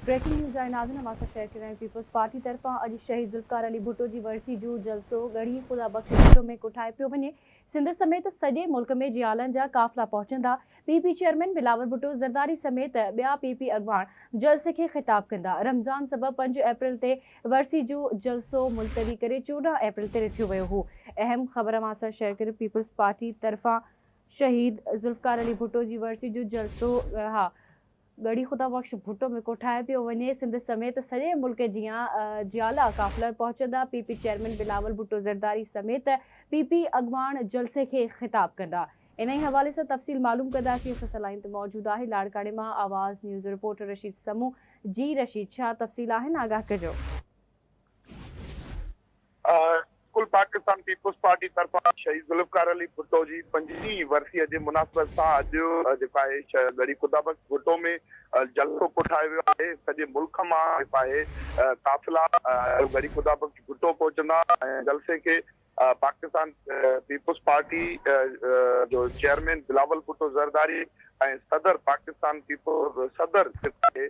Breaking news آهي ناظرين اوهان سان شيئر ڪري رهيا آهيون پيپلز پارٽي طرفان اڄ شهيد ذوالفقار علي ڀٽو جي ورسي جو جلسو ڳڙهي خدا بخش ڀٽو ۾ ڪوٺايو پيو وڃي سنڌ سميت سڄي ملڪ ۾ جيالن جا قافلا پهچندا P P chairman Bilawal Bhutto Zardari سميت ٻيا پي پي اڳواڻ جلسي کي خطاب ڪندا رمضان سبب پنج اپريل تي ورسي جو جلسو ملتوي ڪري 14 اپريل تي رٿيو ويو هو اهم خبر اوهان سان شيئر ڪريون پيپلز پارٽي طرفان شهيد ذوالفقار علي ڀٽو جي ورسي جو جلسو ها ڳڙهي خدا بخش ڀٽو ۾ ڪوٺايو پيو وڃي، سنڌ سميت سڄي ملڪ جيان جيالا قافلا پهچندا، P P chairman Bilawal Bhutto Zardari سميت پي پي اڳواڻ جلسي کي خطاب ڪندا. انهي حوالي سان تفصيل معلوم ڪنداسين، اسان سان لائين تي موجود آهي لاڙڪاڻي مان آواز نيوز رپورٽر رشيد سمون، جي رشيد ڇا تفصيل آهن آگاهه ڪجو. ڪل پاڪستان پيپلز پارٽي طرفان شهيد ذوالفقار علي ڀٽو جي پنجويهين ورسيء جي مناسبت سان اڄ جيڪو آهي ڳڙهي خدا بخش ڀٽو ۾ جلسو ڪوٺايو ويو آهي. سڄي ملڪ مان جيڪو آهي قافلا ڳڙهي خدا بخش ڀٽو پهچندا ۽ جلسي کي پاڪستان پيپلز پارٽي جو چيئرمين بلاول ڀٽو زرداري ۽ صدر پاڪستان پيپلز صدر جيڪو آهي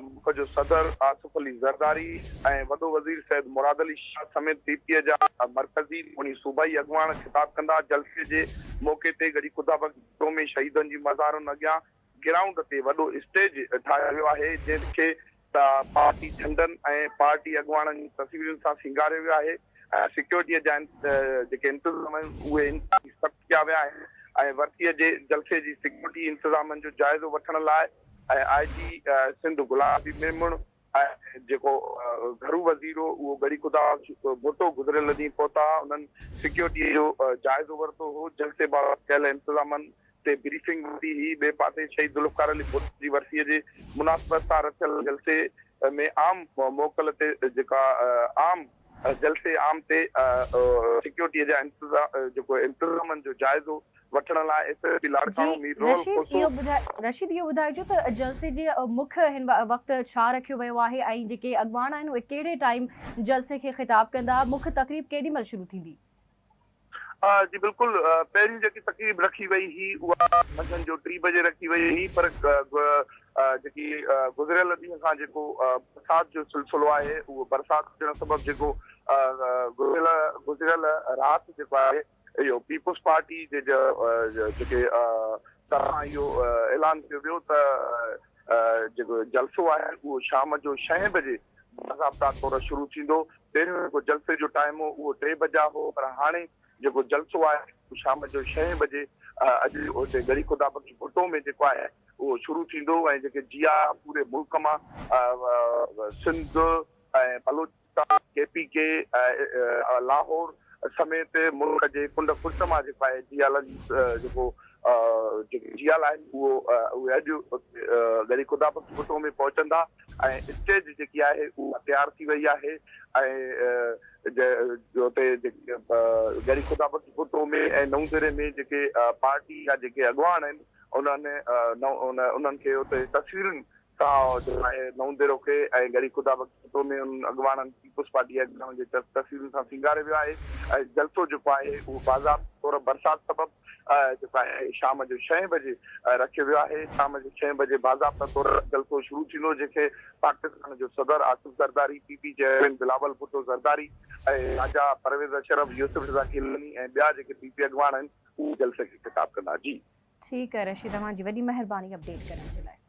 ملڪ جو صدر آصف علي زرداري ۽ وڏو وزير سيد مراد علي شاهه سميت پي پي جا مرڪزي توڻي صوبائي اڳواڻ خطاب ڪندا. جلسي جي موقعي تي ڳڙهي خدا بخش ڀٽو ۾ شهيدن جي مزارن اڳيان گرائونڊ تي وڏو اسٽيج ٺاهيو ويو آهي جنهن کي پارٽي جهنڊن ۽ پارٽي اڳواڻن جي تصويرن سان سينگاريو ويو آهي ۽ سيڪيورٽي جا جيڪي انتظام آهن اهي انتهائي سخت ڪيا ويا آهن ۽ ورسيء جي جلسي جي سيڪيورٽي انتظامن جو جائزو وٺڻ لاء ۽ آء جي سنڌ غلام نبي ميمڻ ۽ جيڪو گهرو وزير هو اهو ڳڙهي خدا ڀٽو گذريل ڏينهن پهتا انهن سيڪيورٽي جو جائزو ورتو هو جلسي بابت ڪيل انتظامن تي بريفنگ ورتي هئي ٻئي پاسي شهيد ذوالفقار علي ڀٽو جي ورسي جي مناسبت سان رٿيل جلسي ۾ عام موڪل تي جيڪا عام جلسي عام تي سيڪيورٽي جا جيڪو انتظامن جو جائزو وٺڻ لاء ايس ايس پي جي لاڙڪاڻو مير روحل رشيد کوسو. اهو ٻڌاء رشيد اهو ٻڌائجو ته جلسي جي مک هن وقت ڇا رکيو ويو آهي ۽ جيڪي اڳواڻ آهن اهي ڪهڙي ٽائيم جلسي کي خطاب ڪندا مک تقريب ڪيڏي مهل شروع ٿيندي؟ جي بلڪل پهرين جيڪي تقريب رکي وئي هئي اها منجهند جو ٽي بجي رکي وئي هئي پر جيڪي گذريل ڏينهن کان جيڪو برسات جو سلسلو آهي اهو برسات هجڻ سبب جيڪو گذريل گذريل رات جيڪو آهي اهو پيپلز پارٽي جي جيڪي طرفان اهو اعلان ڪيو ويو ته جيڪو جلسو آهي اهو شام جو ڇهين بجي باضابطا طور شروع ٿيندو. پهريون جيڪو جلسي جو ٽائيم هو اهو ٽي بجا هو پر هاڻي جيڪو جلسو آهي اهو شام جو ڇهين بجي اڄ اتي ڳڙهي خدا بخش ڀٽو ۾ جيڪو آهي اهو شروع ٿيندو ۽ جيڪي جيا پوري ملڪ مان Sindh ۽ Balochistan, K P K, Lahore سميت ملڪ جي ڪنڊ ڪڙڇ مان جيڪو آهي جيالن جيڪو جيڪي جيال آهن اهو اهي اڄ ڳڙهي خدا بخش ڀٽو ۾ پهچندا ۽ اسٽيج جيڪي آهي اها تيار ٿي وئي آهي ۽ اتي جيڪي ڳڙهي خدا بخش ڀٽو ۾ ۽ نئون ديري ۾ جيڪي پارٽي جا جيڪي اڳواڻ آهن انهن انهن کي اتي تصويرن سان جو آهي نئون ديرو کي ۽ ڳڙهي خدا بخش ڀٽو ۾ انهن اڳواڻن پيپلز پارٽي جي اڳواڻن جي تصويرن سان سينگاريو ويو آهي ۽ جلسو جيڪو آهي اهو باضابطه طور برسات سبب جيڪو آهي شام جو ڇهين بجي رکيو ويو آهي شام جو ڇهين بجي باضابطه طور جلسو شروع ٿيندو جنهن کي پاڪستان جو صدر Asif Zardari, P P chairman Bilawal Bhutto Zardari ۽ Raja Pervaiz Ashraf, Yousuf Raza Gilani ۽ ٻيا جيڪي پي پي اڳواڻ آهن اهي جلسي کي خطاب ڪندا. جي. ٺيڪ آهي رشيد اوهان جي وڏي مهرباني اپڊيٽ ڪرڻ جي لاء.